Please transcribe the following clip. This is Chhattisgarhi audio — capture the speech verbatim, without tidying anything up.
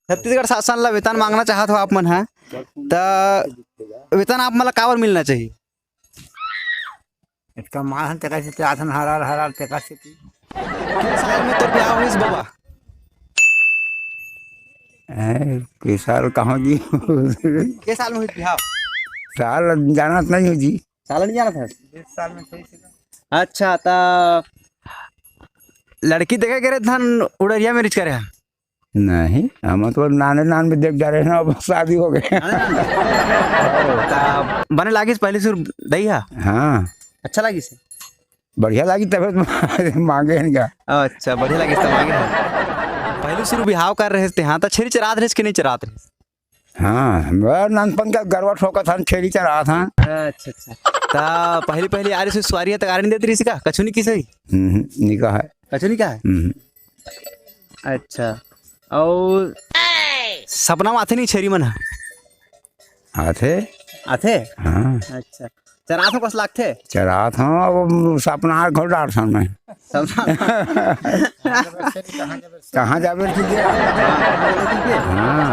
छत्तीसगढ़ शासन ला वेतन मांगना चाहत हो आप मन ह, त वेतन आप मन ला काबर मिलना चाहिए? इतका मानथन तेकर सेती आथन हरार हरार तेकर सेती। के साल में तोर बिहाव होइस बबा? ए, के साल कहाँ जी? के साल में होइस बिहाव? साल जानत नहीं हो जी। साल नहीं जानत हस? अच्छा, त लड़की देखे गे रहे धन उड़रिया में रिच करे हा? नहीं, हम तो नाने नान में देख जा रहे हैं, अब शादी हो गए। नाने नान में? त बने लागिस पहली सुर दई हा? हाँ। अच्छा लागिस हे? बढ़िया लागिस तबे तो मांगे हैं का। अच्छा, बढ़िया लागिस त मांगे हैं। पहली सुर बिहाव कर रहे थे, हाँ, त छेरी चरात रहे कि नहीं चरात रहे? हाँ, मैं नानपन का गरवा ठोकत हन, छेरी चरात हन। अच्छा, अच्छा। त पहली, पहली आरी से सुवारी तक आरी नहीं देती रही का? कछु नहीं की सही? हम्म, नहीं कहा है। कछु नहीं कहा है? हम्म। अच्छा, और सपना में आथे नहीं छेरी मन ह? आथे। आथे? हाँ। अच्छा, चरात हो कस लागथे? चरात हो, अब सपना घोल डारथन मैं। सपना। कहाँ जाबे ठीक है? हाँ।